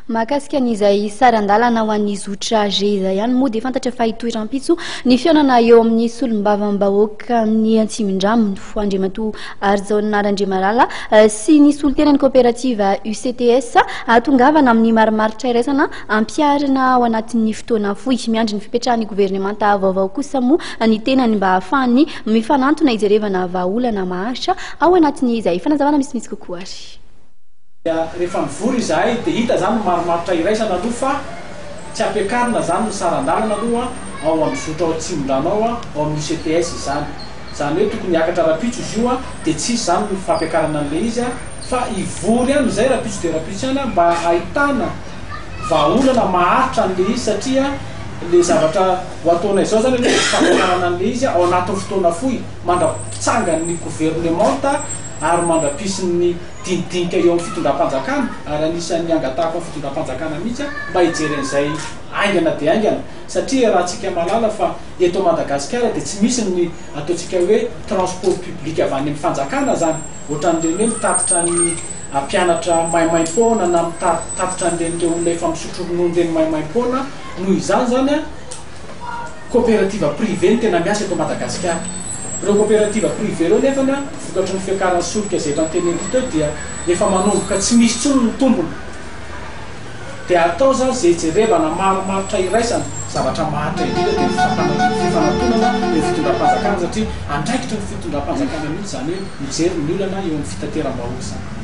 Mahakasika ny izay saran-dalana ho an'ny zotra G izay ihany moa dia fantatra fa hitohy rahampitso ny fihaonana eo amin'ny solombavambahoakan'ny Antsimondrano Andriamatoa Harijaona Randriamalala sy ny solontenan'ny kaoperativa UCTS hahatongavana amin'ny marimaritra iraisana ampiharina ao anatin'ny fotoana fohy. Miandry ny fipetrahan'ny governemanta vaovao kosa moa ny tenany mba hahafahany mifanantona hijerevana vahaolana maharitra ao anatin'izay fanazavana misimisy kokoa ary. Dia rehefa mivory izahay dia hita izany ny marimaritra iraisana aloha fa tsy ampiakarina izany ny saran-dalana aloha ao amin'ny zotra ao Atsimondrano ao ao amin'ny UCTS izany. Izany hoe tokony hiakatra rahampitso izy io dia tsy hisy izany ny fampiakarana an'ilay izy fa hivory ihany izay rahampitso dia rahampitso ihany mba hahitana vahaolana maharitra an'ilay izy satria ilay zavatra ho ataonay izao izany aloha dia tsy fampiakarana an'ilay izy ao anatin'ny fotoana fohy mandra-pitsangan'ny governemanta ary mandra-pisin'ny dinidinika eo amin'ny fitondram-panjakana ary anisan'ny angatahako amin'ny fitondram-panjakana mihitsy mba hijery an'izay haingana dia haingana satria iarahantsika mahalala fa eto Madagasikara dia tsy misy ny ataontsika hoe transport public avy any amin'ny fanjakana izany ohatran'ireny hoe mitatitra ny mpianatra maimaim-poana na mitatitra an'ireny ireo olona efa misotro ronono ireny maimaim-poana noho izany izany Coopérative privée no tena miasa eto Madagasikara. Ireo coopérative privée ireo nefany vokatry ny fiakaran'ny solika izay efa noteneniko teo dia efa manomboka tsy misy intsony ny tombony. Dia atao izany izay hijerevana marimaritra iraisana, zavatra maharitra indrindra dia ny fifanatonana eo amin'ny fitondram-panjakana satria andraikitry ny fitondram-panjakana mihitsy izany hoe mijery ny olana eo amin'ny fitateram-bahoaka izany.